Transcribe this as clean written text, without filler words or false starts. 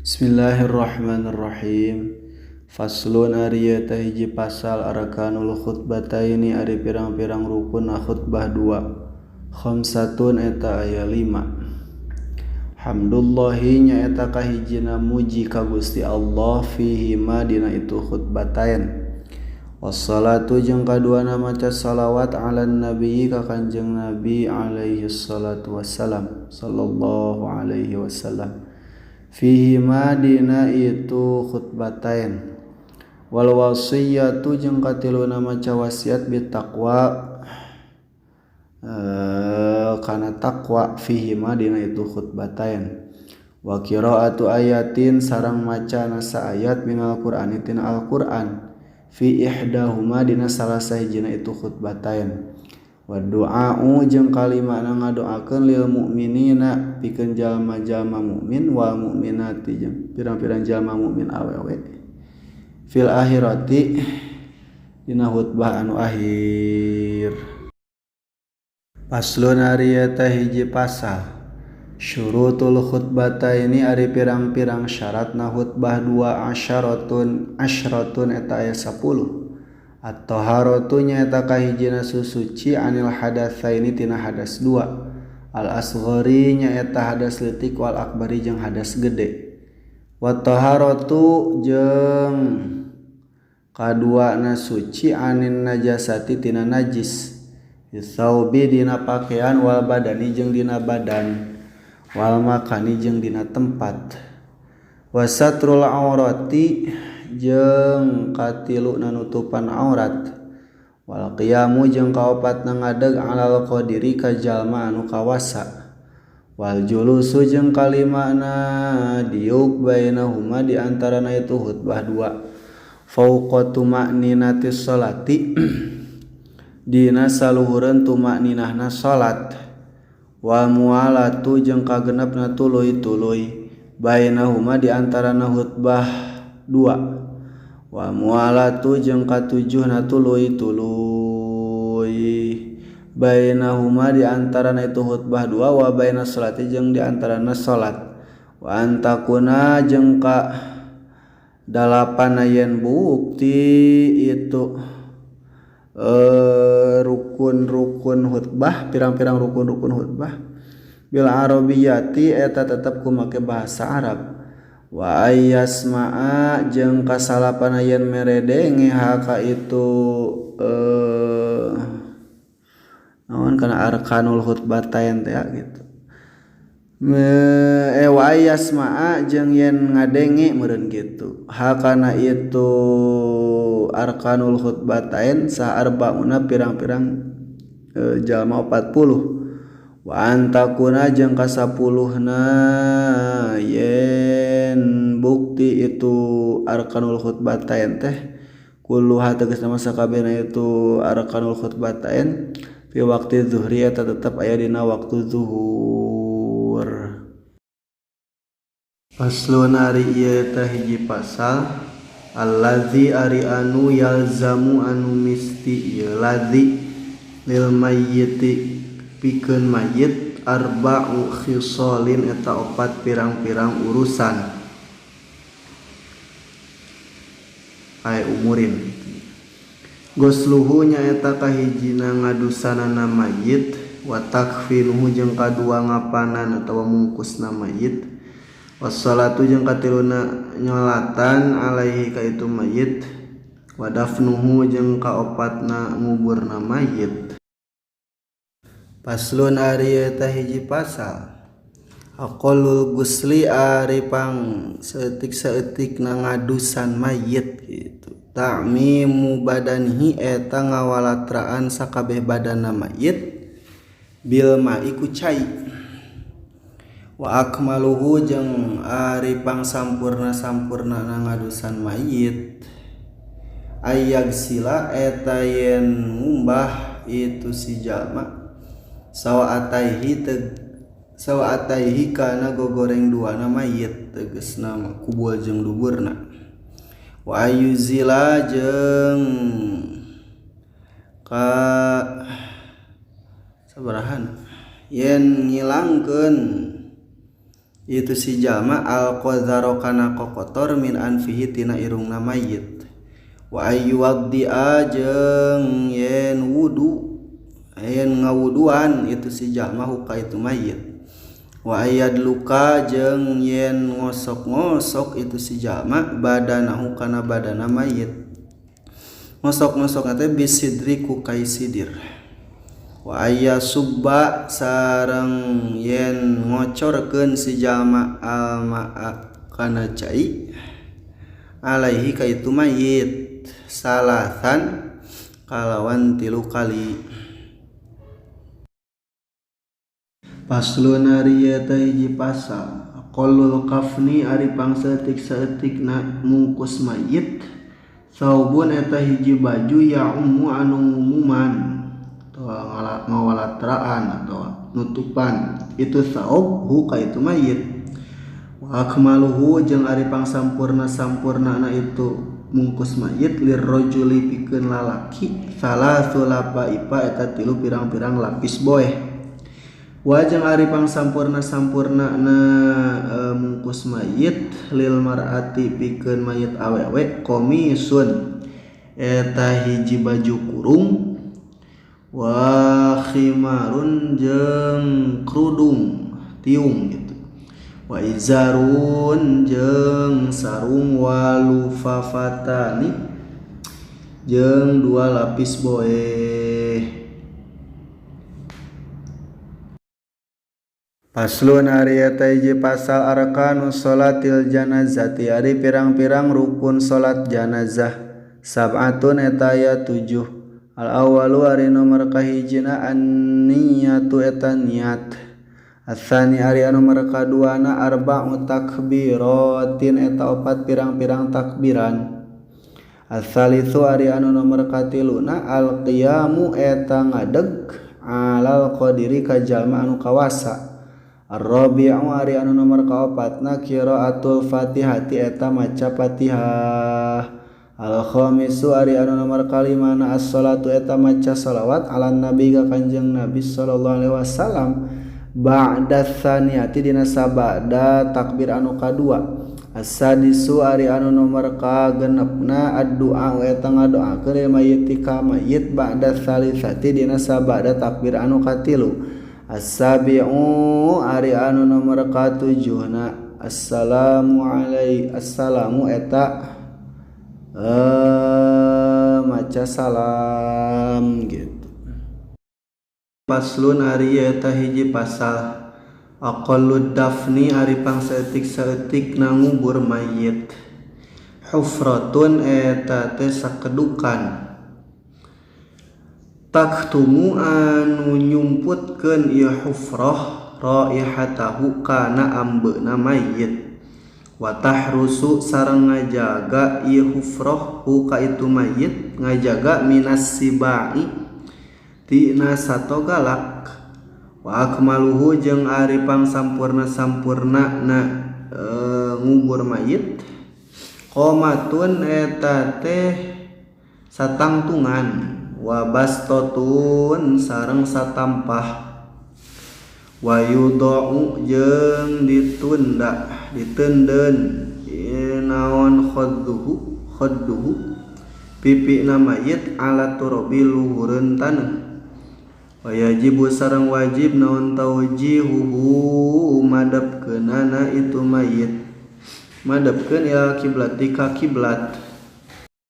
Bismillahirrahmanirrahim. Faslun ari ieu teh hiji pasal arkanul khutbataini ari pirang-pirang rukun khutbah dua. Khamsatun eta aya 5. Hamdullahi nyaeta kahijina muji ka Gusti Allah fihi ma dina itu khutbatain. Wassalatu jeung kaduana maca salawat ala nabi ka Kanjeng Nabi alaihi salatu wassalam sallallahu alaihi wasallam. Fihi ma dina itu khutbatain. Wal wasiyatu jeung katiluna maca wasiat bitaqwa kana taqwa fihi ma dina itu khutbatain. Wa qiraatu ayatin sareng maca nasa ayat minal Qur'ani tina Al-Qur'an fi ihdahuma dina salah sahijina itu khutbatain. Wa du'a'u jeung kalimana ngadoakeun lil mukminina pikeun jalma-jalma mukmin wal mukminati jeung pirang-pirang jalma mukmin awewe fil akhirati dina khutbah anu akhir. Faslun ari eta hiji pasal syurutul khutbataini ari pirang-pirang syaratna khutbah dua asyaratun asyaratun eta aya 10. At-taharatu nyaeta kahijina susuci anil hadatsaini tina hadas dua. Al asghari nyaeta hadas leutik wal akbari jeung hadas gede. Wa taharatu jeung kaduana suci anin najasati tina najis. Bisaubi dina pakaian wal badani jeung dina badan wal makani jeung dina tempat. Wa satrul aurati jeung katilu nanutupan aurat. Wal qiyamu jeung kaopatna ngadeg alal qadiri ka jalma anu kawasa. Wal julusu jeung kalimana diuk bainahuma di antarana itu khutbah dua. Fauqa tuma'ninati sholati dina saluhureun tuma'ninahna salat. Wal mualatu jeung kagenepna tuluy-tuluy bainahuma di antarana khutbah dua. Wa mualatu jeung katujuhna tuluy-tuluy bainahuma di antarana itu khutbah dua. Wa baina sholati jeung di antarana salat. Wa antakuna jeung ka dalapan yen bukti itu rukun-rukun khutbah pirang-pirang rukun-rukun khutbah bil arabiyati eta tetep kumake bahasa Arab. Wa ayyasma'a jeung kasalapan yen meredenge haka itu naon kana arkanul khutbatain teh gitu. Wa ayyasma'a jeung yen ngadenge meureun kitu hakana itu arkanul khutbatain sa arbauna pirang-pirang jalma 40. Wa antakuna jeung kasapuluhna yen bukti itu arkanul khutbatain teh kulluha tegasna masa sakabehna itu arkanul khutbatain fi waqti zuhri eta tetep aya dina waktu zuhur. Faslun ari ieu teh hiji pasal allazi ari anu yalzamu anu misti ieu ladzi lil mayyiti pikeun mayit arba'u khisalin eta opat pirang-pirang urusan ay umurin. Gosluhu nyaeta kahijina ngadusanana mayit wa takfinuhu jeung kadua ngapanan atawa mungkusna mayit wassalatu jeung katiluna nyolatan alaihi ka itu mayit wa dafnuhu jeung kaopatna nguburna mayit. Faslun ari eta hiji pasal aqallul gusli ari pang saeutik-saeutikna ngadusan mayit gitu. Ta'mimu badanihi eta ngawalatraan sakabeh badanna mayit bil ma'i ku cai. Wa akmaluhu jeung ari pang sampurna-sampurnana ngadusan mayit ayyagsila eta yen ngumbah itu si jalma sawa ataihi kana gogoreng duana mayit tegasna kubul jeung duburna. Wa ayuzila jeung ka sabarahan yen ngilangkeun itu si jalma al-qadhara kana kokotor min anfihi tina irungna mayit wa ayyuwaddi'a jeung yen wudu yen ngawuduan itu si jalma huka itu mayit wa ayyadluka jeung yen ngosok-ngosok itu si jalma badanahu kana badana mayit ngosok-ngosok teh bisidri ku kai sidir wa ayyasubba sareng yen ngocorkeun si jalma almaa kana cai alaihi ka itu mayit salasan kalawan 3 kali. Paslon ari eta hiji pasal aqallul kafni ari pangsaeutik-saeutikna mungkus mayit saubun eta hiji baju ya ummu anu ngumuman atau ngawalatraan atau nutupan itu saub hu ka itu mayit wa akmaluhu jeung ari pangsampurna-sampurnana itu mungkus mayit lirrajuli pikeun lalaki salasu lapa ipa eta 3 pirang-pirang lapis boeh wa jeung ari pangsampurna-sampurnana mungkus mayit lil mar'ati pikeun mayit awewe komisun eta hiji baju kurung wa khimarun jeung kerudung tiung gitu wa izarun jeung sarung walufafatani jeung 2 lapis boeh. Paslon ari eta hiji pasal arkanu sholatil janazati ari pirang-pirang rukun salat janazah sab'atun eta aya 7. Al awwalu ari nomor kahijina an-niyatu eta niat. Atsani ari anu nomor kaduana arba'u takbiratin eta 4 pirang-pirang takbiran. Atsalitsu ari anu nomor katiluna al-qiyamu eta ngadeg alal qadiri ka jalma anu kawasa. Ar-rabi'u ari anu nomor kaopatna qiraatul Fatihati eta maca Fatihah. Al-khamisu ari anu nomor kalimana as-salatu eta maca salawat ala nabi ka kanjeng Nabi sallallahu alaihi wasallam ba'da tsaniyati dina sabada takbir anu kadua. As-sadisu ari anu nomor kagenepna ad-du'a eta ngadoakeun lil mayyit ka mayit ba'da tsalisati dina sabada takbir anu katilu. As-sabi'u ari anu nomor katujuhna assalamu alai assalamu eta maca salam gitu. Paslon ari eta hiji pasal aqallud dafni ari pangsaeutik-saeutik na ngubur mayit hufratun eta teh sakedukan taktumu anu nyumputkeun ieu hufrah raihatahu kana ambeuna mayit wa tahrusu sareng ngajaga ieu hufrah hu ka itu mayit ngajaga minas sibai tina sato galak wa akmaluhu jeung ari pangsampurna-sampurna na ngubur mayit qomatun eta teh satangtungan wa bastotun sareng satampah wa yudau jeung ditunda ditenden naon khadduhu pipina mayit ala turabi luhureun taneuh wa yajibu sareng wajib naon taujihuhu madepkeunana itu mayit madepkeun ila kiblati ka kiblat.